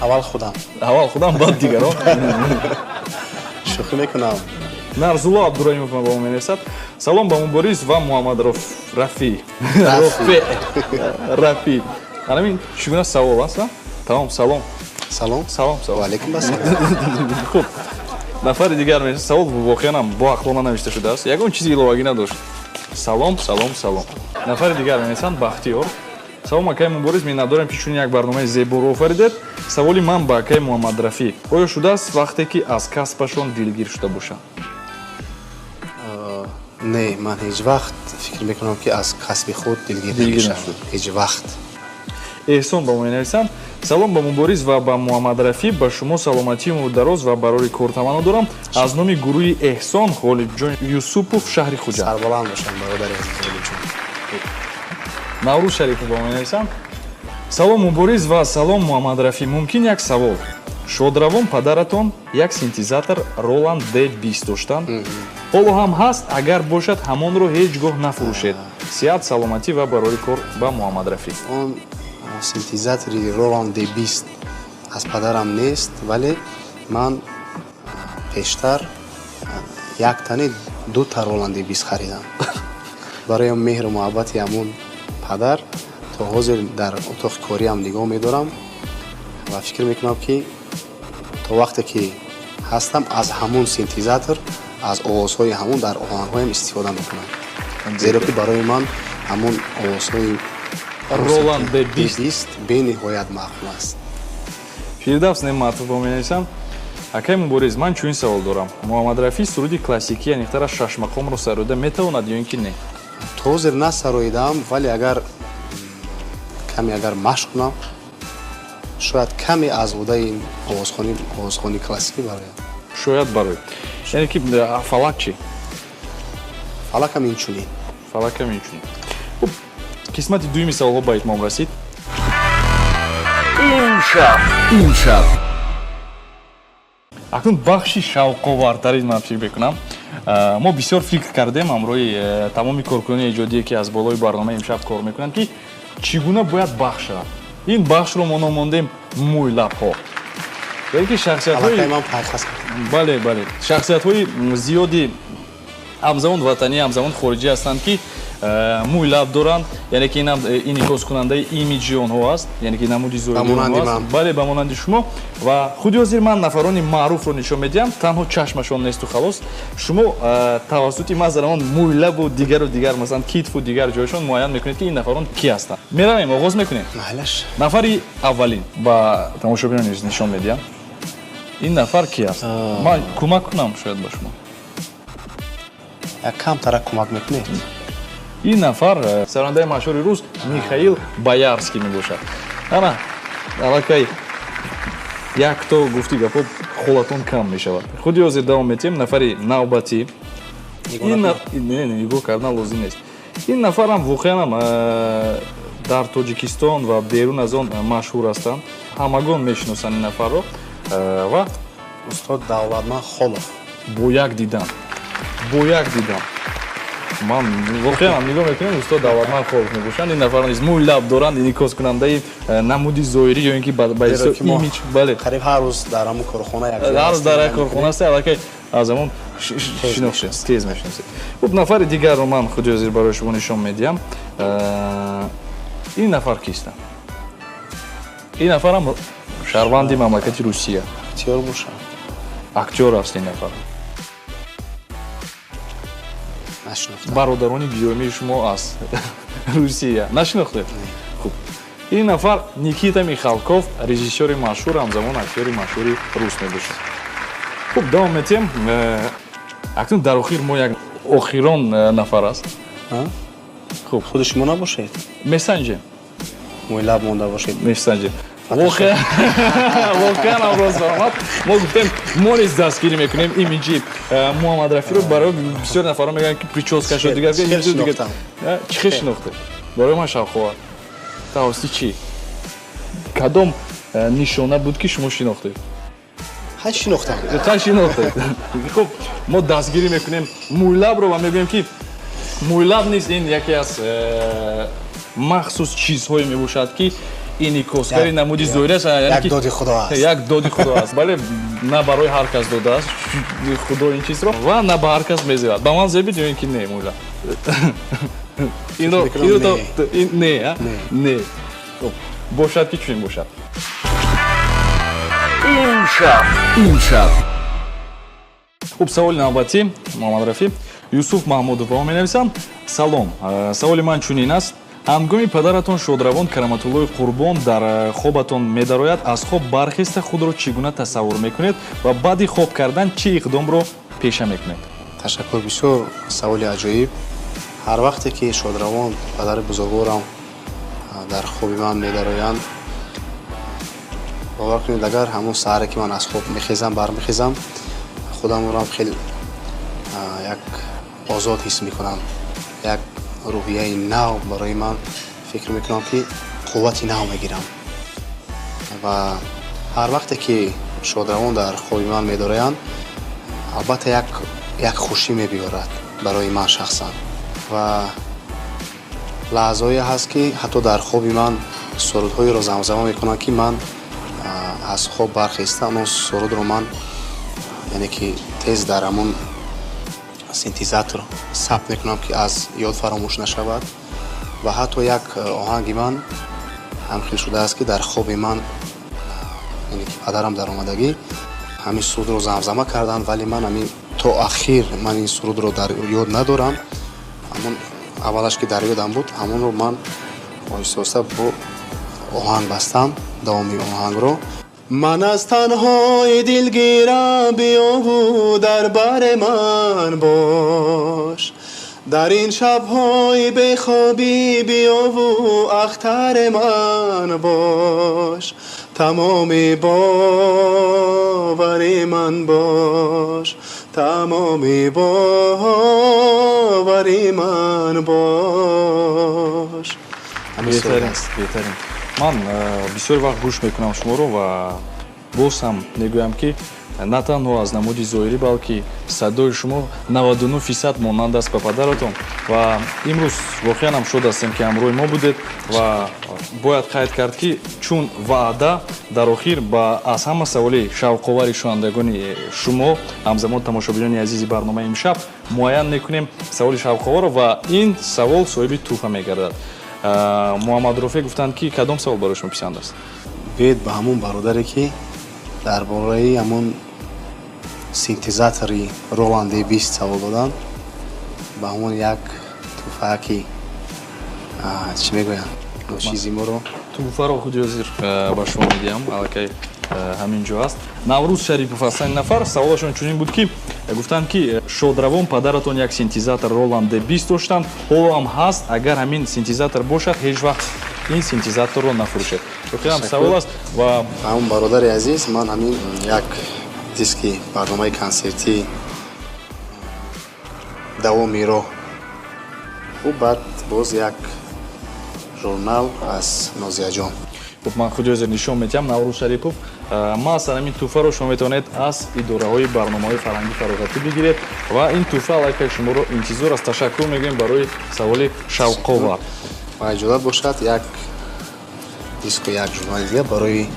Аввал худам. Аввал худам, баъд дигарон. Шӯхӣ мекунам. Нарзулло Абдураимов ба мо менависад. Салом ба Мубориз ва Муҳаммад Рафиъ. Рафиъ. Анамин чӣ гуна савол аст? Тамом, салом. Салом. Салом, салом. Ва алайкум ассалом. Хуб. Нафари дигар менависад. Савол воқеан ҳам бо ақлона навишта шудааст. Ягон чизи иловагӣ надошт. Салом, салом, салом. Нафари дигар менависанд Бахтиёр. Салом акай Мубориз, миннатдорем, ки чунин як барномаи зеборо офаридед. Саволи ман ба акай Муҳаммад Рафиъ: оё шудааст вақте ки аз касбашон дилгир шуда бошанд? Не, ман ҳеҷ вақт фикр мекунам, ки аз касби худ дилгир намешавам. Ҳеҷ вақт. Эҳсон ба мо менависанд. Салом ба Мубориз ва ба Муҳаммад Рафиъ, ба шумо саломатӣ, умри дароз ва барори кор таманно дорам. Аз номи гурӯҳи Эҳсон, Ғолибҷон Юсупов, шаҳри Хуҷанд. Сарбаланд бошанд, бародари азиз Ғолибҷон. Наврӯз Шарифов ба мо менависанд. Салом Мубориз ва салом Муҳаммад Рафиъ. Мумкин як савол? Шодравон падаратон як синтезатор Roland D20 доштанд. Ҳоло ҳам ҳаст, агар бошад ҳамонро ҳеҷ гоҳ нафурӯшед. Сиҳат, саломатӣ ва барори кор ба Муҳаммад Рафиъ. Он синтезатори Roland D20 аз падарам нест, вале ман пештар як тани дута Roland D20 харидам. Барои меҳру муҳаббати ҳамон падар то ҳозир дар утоқи кориам нигоҳ медорам ва фикр мекунам, ки то вақте ки ҳастам аз ҳамон синтезатор, аз овозҳои ҳамон дар оҳангҳоям истифода мекунам, зеро ки барои ман ҳамон овозҳои Roland D20 бениҳоят маъқул аст. Фирдавс Неъматов ба менависам. Акай Мубориз, ман чунин савол дорам. Муҳаммад Рафиъ суруди классикӣ, яъне шашмақомро сароида метавонад ё ин ки не? То ҳозир насароидаам, вале агар каме агар машқ кунам, шояд каме аз ӯҳдаи ин овозхонии классикӣ барояд. Шояд барояд. Яъне ки фалак чӣ? Фалакам инчунин. Фалакам инчунин. Хуб, қисмати дуюми саволҳо ба итмом расид. Имшаб. Акнун бахши шавқовартарин ман фикр мекунам. Мо бисёр фикр кардем ҳамроҳи тамоми коркунони эҷодие, ки аз болои барномаи имшаб кор мекунанд, ки чӣ гуна бояд бахш шавад. Ин бахшро мо номондем мӯйлабҳо. Яъне ки шахсиятҳои бале, бале, шахсиятҳои зиёди ҳамзамон ватанӣ, ҳамзамон хориҷӣ ҳастанд, ки мӯйлаб доранд, яъне ки инам инъикоскунандаи имиҷи онҳо аст, яъне ки намуди зоҳирии онҳо аст. Бале, ба монанди шумо. Ва худи ҳозир ман нафарони маъруфро нишон медиҳам, танҳо чашмашон несту халос. Шумо тавассути масалан он мӯйлабу дигару дигар, масалан китфу дигар ҷойшон муайян мекунед, ки ин нафарон ки ҳастанд. Меравем, оғоз мекунем. Нафари аввалин ба тамошобинон низ нишон медиҳам. Ин нафар ки аст? Ман кӯмак кунам шояд ба шумо. Як камтара кӯмак мекунед? Ин нафар сарояндаи машҳури рус Михаил Боярский мебошад. Ана аллакай якто гуфти гапҳо ҳолатон кам мешавад. Худи ҳозир давом метиҳем. Нафари навбатӣ, нигоҳ кардан лозим нест. Ин нафарам воқеанам дар Тоҷикистон ва берун аз он машҳур ҳастанд, ҳамагон мешиносанд ин нафарро. Ва устод Давлатман Холов. Бо як дидан, бо як дидан ман воқеан нигоҳ мекунем, устод Давлатман Холов мебошанд. Ин нафар низ мӯйлаб доранд, инъикоскунандаи намуди зоҳирӣ ё ин ки ба имидж. Бале, қариб ҳар рӯз дар ҳамун корхона як ҳар рӯз дар як корхона аст, аллакай аз ҳамон шинохтед, тез мешиносед. Хуб, нафари дигарро ман худи ҳозир барои шумо нишон медиҳам. Ин нафар кистанд? Ин нафарам шаҳрванди мамлакати Русия. Актёр бошад. Актёр аст ин нафар. Бародарони гиромии шумо аз Русия. Нашинохтед? Хуб. Ин нафар Никита Михалков, режиссёри машҳур, ҳамзамон актёри машҳури рус мебошад. Хуб, давом метиҳем. Акнун дар охир мо як охирон нафар аст. Хуб, худи шумо набошед? Месанҷем. Мӯйлаб монда бошед. Месанҷем. Воқеан ҳам рост баромад. Мо гуфтем, мо низ дастгирӣ мекунем имиҷи Муҳаммад Рафиро. Барои бисёр нафарҳо мегӯянд, ки прическашо дигар чӣ хел шинохтед? Барои ман шавқовар. Тавассути чӣ? Кадом нишона буд, ки шумо шинохтед? Ҳай, шинохтам. Ҳай, шинохтед. Хуб, мо дастгирӣ мекунем мӯйлабро ва мегӯем, ки мӯйлаб низ ин яке аз махсус чизҳое мебошад, ки инъикосгари намуди зоҳирӣ аст. Як доди худо аст. Як доди худо аст. Бале, на барои ҳар кас додааст худо ин чизро ва на ба ҳар кас мезебад. Ба ман зебид ё ин ки не мӯйлаб? Не, не. Бошад, ки чунин бошад. Имшаб, имшаб. Хуб, саволи навбатӣ, Муҳаммад Рафӣ. Юсуф Маҳмудов ба мо менависанд: салом, саволи ман чунин аст. Ҳангоми падаратон шодравон Караматуллои Қурбон дар хобатон медарояд, аз хоб бархеста худро чӣ гуна тасаввур мекунед ва баъди хоб кардан чӣ иқдомро пеша мекунед? Ташаккур, бисёр саволи аҷоиб. Ҳар вақте ки шодравон падари бузургворам дар хоби ман медароянд, бовар кунед, агар ҳамон саҳаре ки ман аз хоб мехезам, бармехезам, худамро хеле як озод ҳис мекунам, як рӯҳияи нав барои ман, фикр мекунам, ки қуввати нав мегирам. Ва ҳар вақте ки шодравон дар хоби ман медароянд, албатта як хушӣ мебиёрад барои ман шахсан. Ва лаҳзаҳое ҳаст, ки ҳатто дар хоби ман сурудҳоеро замзама мекунанд, ки ман аз хоб бархеста он сурудро ман, яъне ки тез дар ҳамон синтезатор сабт мекунам, ки аз ёд фаромӯш нашавад. Ва ҳатто як оҳанги ман ҳамхел шудааст, ки дар хоби ман, яъне ки падарам дар омадагӣ ҳамин сурудро замзама карданд, вале ман ҳамин то ахир ман ин сурудро дар ёд надорам. Ҳамон аввалаш ки дар ёдам буд, ҳамонро ман оҳиста оҳиста бо оҳанг бастам, давоми оҳангро. Ман аз танҳои дилгирам, биёву дар бари ман бош, дар ин шабҳои бехобӣ биёву ахтари ман бош, тамоми бовари ман бош, тамоми бовари ман бош. Беҳтарин, беҳтарин. Ман бисёр вақт гӯш мекунам шуморо ва боз ҳам мегӯям, ки На танҳо аз намуди зоҳирӣ, балки садои шумо 99% монанд аст ба падаратон. Ва имрӯз воқеан ҳам шод ҳастем, ки ҳамроҳи мо будед. Ва бояд қайд кард, ки чун ваъда, дар охир ба аз ҳама саволи шавқовари шунавандагони шумо, ҳамзамон тамошобинони азизи барномаи имшаб, муайян мекунем саволи шавқоварро, ва ин савол соҳиби тӯҳфа мегардад. Муҳаммад Рофеъ гуфтанд, ки кадом савол барои шумо писанд аст? Биёед ба ҳамон бародаре, ки дар бораи ҳамон синтезатори Роланд 20 савол доданд, ба ҳамон як тӯҳфааки, чӣ мегӯянд, ночизи моро. Тӯҳфаро худи ҳозир ба шумо медиҳам, аллакай ҳамин ҷо аст. Наврӯз Шарипов ҳастанд нафар. Саволашон чунин буд, ки гуфтанд, ки шодравон падаратон як синтезатор Роланд 20 доштанд, ҳоло ҳам ҳаст. Агар ҳамин синтезатор бошад, ҳеҷ вақт ин синтезаторро нафурӯшед. Воқеан савол аст. Ва ҳамон бародари азиз, ман ҳамин як диски барномаи консертӣ «Давоми роҳ», ӯ баъд боз як журнал аз Нозияҷон. Хуб, ман худи ҳозир нишон медиҳам. Наврӯз Шарипов, маъсалан, ҳамин тӯҳфаро шумо метавонед аз идораҳои барномаҳои фарҳангӣ фароғатӣ бигиред, ва ин тӯҳфа аллакай шуморо интизор аст. Ташаккур мегӯем барои саволи шавқовар. Ва иҷозат бошад, як диску як журнали дига барои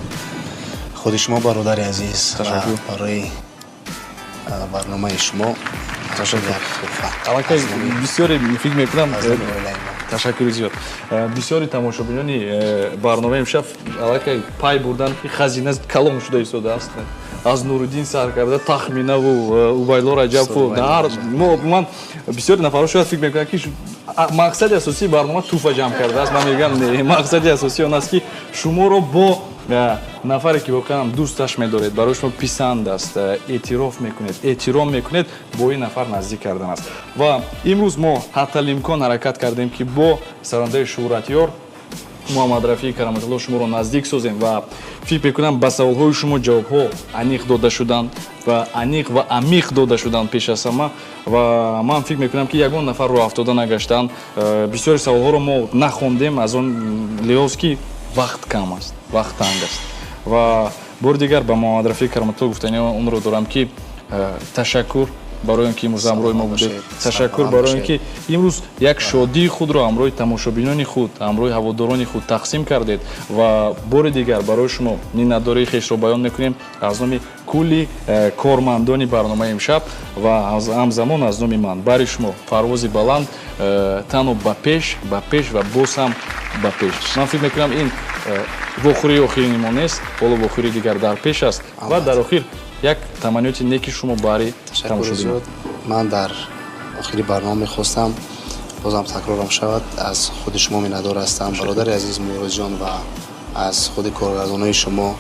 худи шумо, бародари азиз, барои барномаи шумо. Аллакай бисёре фикр мекунам, ташаккури зиёд, бисёри тамошобинони барномаи имшаб аллакай пай бурданд, ки хазина калон шуда истодааст. Аз Нуриддин сар карда, Тахминаву Убайдулло Раҷабову ман бисёри нафарҳо шояд фикр мекунанд, ки мақсади асосии барнома тӯҳфа ҷамъ кардааст. Ман мегӯям, не, мақсади асосии он аст, ки шуморо бо нафаре, ки воқеан дӯсташ медоред, барои шумо писанд аст, эътироф мекунед, эҳтиром мекунед, бо ин нафар наздик кардан аст. Ва имрӯз мо ҳатталимкон ҳаракат кардем, ки бо сарандаи шӯҳратёр Муҳаммад Рафии Кароматулло шуморо наздик созем. Ва фикр мекунам, ба саволҳои шумо ҷавобҳо аниқ дода шуданд ва аниқ ва амиқ дода шуданд пеш аз ҳама. Ва ман фикр мекунам, ки ягон нафар роҳафтода нагаштанд. Бисёри саволҳоро мо нахондем аз он лиҳоз, ки вақт кам аст, вақт танг аст. Ва бори дигар ба Муҳаммад Рафии Кароматулло гуфтани онро дорам, ки ташаккур барои он ки имрӯз ҳамроҳи мо будед, ташаккур барои он ки имрӯз як шодии худро ҳамроҳи тамошобинони худ, ҳамроҳи ҳаводорони худ тақсим кардед. Ва бори дигар барои шумо миннатдории хешро баён мекунем аз номи кулли кормандони барномаи имшаб ва ҳамзамон аз номи ман. Бари шумо парвози баланд, танҳо ба пеш, ба пеш ва боз ҳам ба пеш. Ман фикр мекунам, ин вохӯрии охирини мо нест, ҳоло вохӯрии дигар дар пеш аст. Ва дар охир як таманниёти неки шумо бари тамошобинон. Ман дар охири барнома мехостам, бозам такрорам шавад, аз худи шумо миннатдор ҳастам, бародари азиз Муродҷон, ва аз худи коргардонои шумо,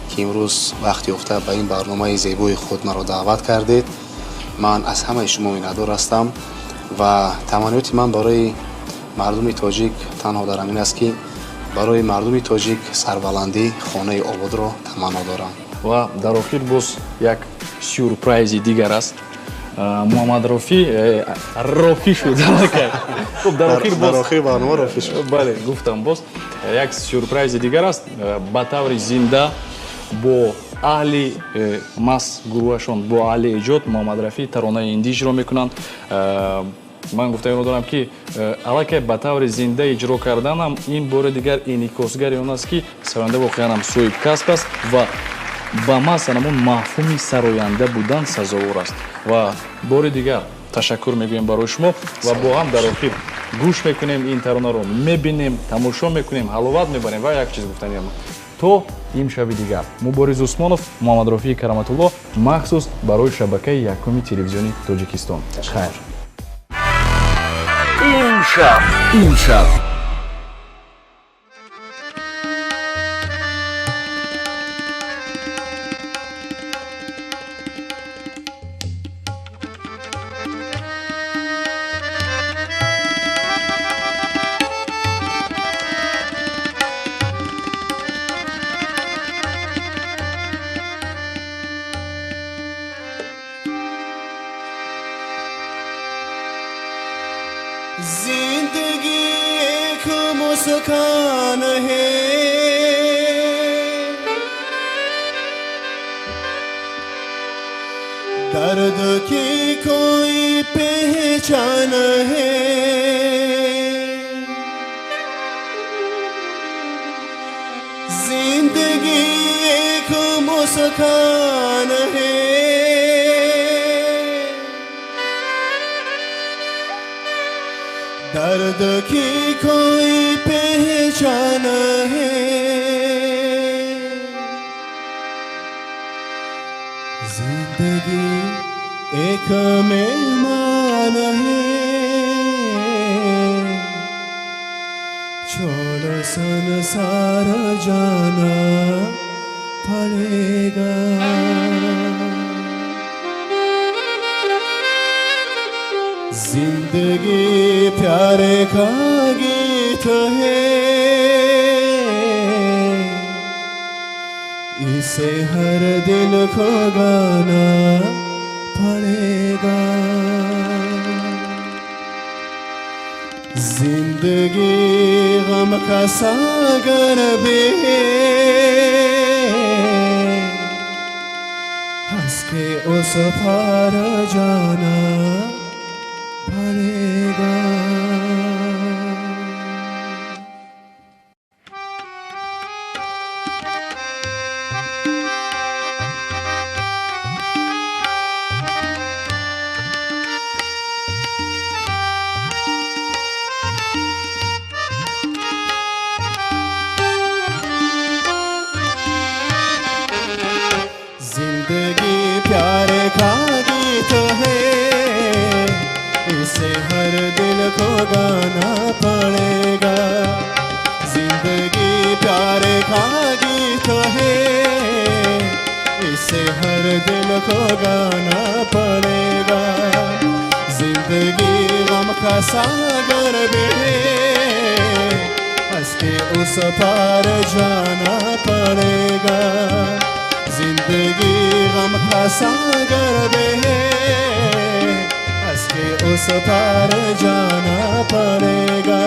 ки имрӯз вақт ёфта ба ин барномаи зебои худ маро даъват кардед. Ман аз ҳамаи шумо миннатдор ҳастам ва таманниёти ман барои мардуми тоҷик танҳо дар ҳамин аст, ки барои мардуми тоҷик сарбаландӣ, хонаи ободро таманно дорам. Ва дар охир боз як сюрпризи дигар аст. Муҳаммад Рофӣ рофӣ шуд. Хуб, дар охир дар охири барнома рофӣ шуд. Бале, гуфтам, боз як сюрпризи дигар аст. Ба таври зинда бо аҳли мас гурӯҳашон, бо аҳли эҷод Муҳаммад Рафӣ таронаи ҳиндӣ иҷро мекунанд. Ман гуфтаиро дорам, ки аллакай ба таври зинда иҷро карданам ин бори дигар инъикосгари он аст, ки сароянда воқеан ҳам соҳибкасб аст ва ба масалан ҳамон мафҳуми сароянда будан сазовор аст. Ва бори дигар ташаккур мегӯем барои шумо ва бо ҳам дар охир гӯш мекунем ин таронаро, мебинем, тамошо мекунем, ҳаловат мебарем. Ва як чиз гуфтаниам: то имшаби дигар. Мубориз Усмонов, Муҳаммадрофии Кароматулло, махсус барои шабакаи якуми телевизиони Тоҷикистон. Хайр. Имшаб, имшаб. जिंदगी एक मुस्कान है, दर्द की कोई पहचान है। जिंदगी एक मुस्कान है। दर्द की कोई पहचान है। जिंदगी एक मेहमान है। छोड़ संसार जाना पड़ेगा। जिंदगी प्यार का गीत है। इसे हर दिल को गाना पड़ेगा। जिंदगी गम का सागर भी है। हंस के उस पार जाना पड़ेगा। जिंदगी प्यार का गीत है। इसे हर दिल को गाना पड़ेगा। जिंदगी प्यार का गीत है। इसे हर दिल को गाना पड़ेगा। जिंदगी गम का सागर भी है। हंस के उस पार जाना पड़ेगा। जिंदगी गम का सागर भी है। हंस के उस पार जाना पड़ेगा।